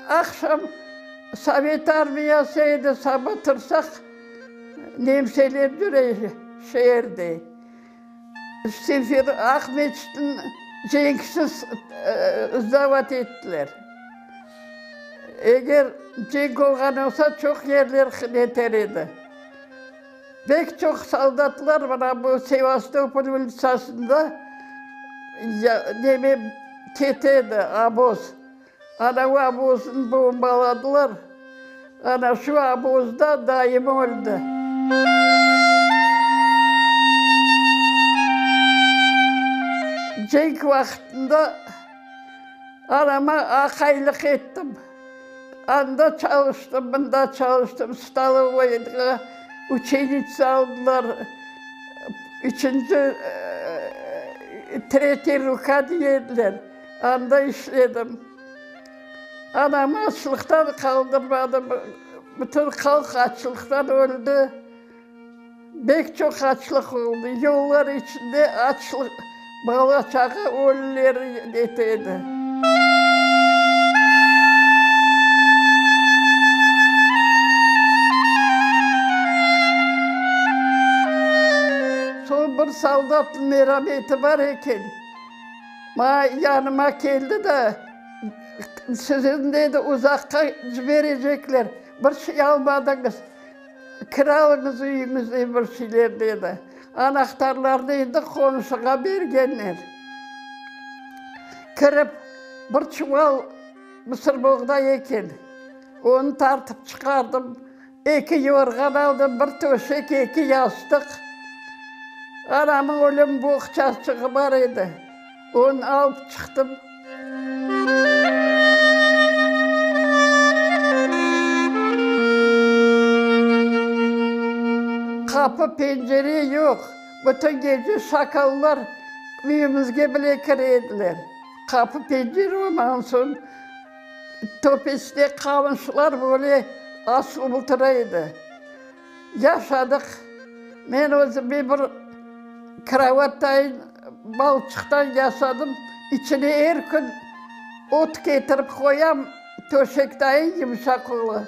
Aqşam Sovet armiyası edi, saba tursaq, nemseler yüre şeerde. Sefer Aqmeçitni cenksiz zavat ettiler. Eger cenk olğan olsa, çoq yerler neter edi. Pek çoq soldatlar mına bu Sevastopol ulitsasında neme kete edi, oboz. Ana o oboznı bombaladılar. Ana şu obozda dayım öldi. Cenk vaqtında anama aqaylıq ettim. Anda çalıştım, mında çalıştım, stolovoyğa uçenitsa aldılar, üçünci, tretiy ruka dey ediler, anda işledim. Anamı açlıqtan qaldırmadım, bütün halq açlıqtan öldi. Bek çoq açlıq oldı, yollar içinde açlıq, bala-çağa ölüleri ete edi. Soñ bir soldatnıñ merameti bar eken, maña yanıma keldi de, sizni, dedi, uzaqqa ciberecekler, bir şey almadıñız. Kiralıñız üyüñizde bir şeyler, dedi. Anahtarlarnı endi qonşuğa bergenler. Kirip, bir çuval mısırboğday eken, onı tartıp çıqardım. Eki yorğan aldım, bir töşek, eki yastıq. Anamıñ ölüm boğçasçığı bar edi, onı alıp çıqtım. Qapı, pencere yoq. Bütün gece şakallar üyümizge bile kire ediler. Qapı, pencere olmağan soñ, töpesine qamışlar böyle asılıp tura edi. Yaşadıq. Men özüme bir krovat dayın balçıqtan yasadım. İçine er kün ot ketirip qoyam, töşek dayın yımşaq ola.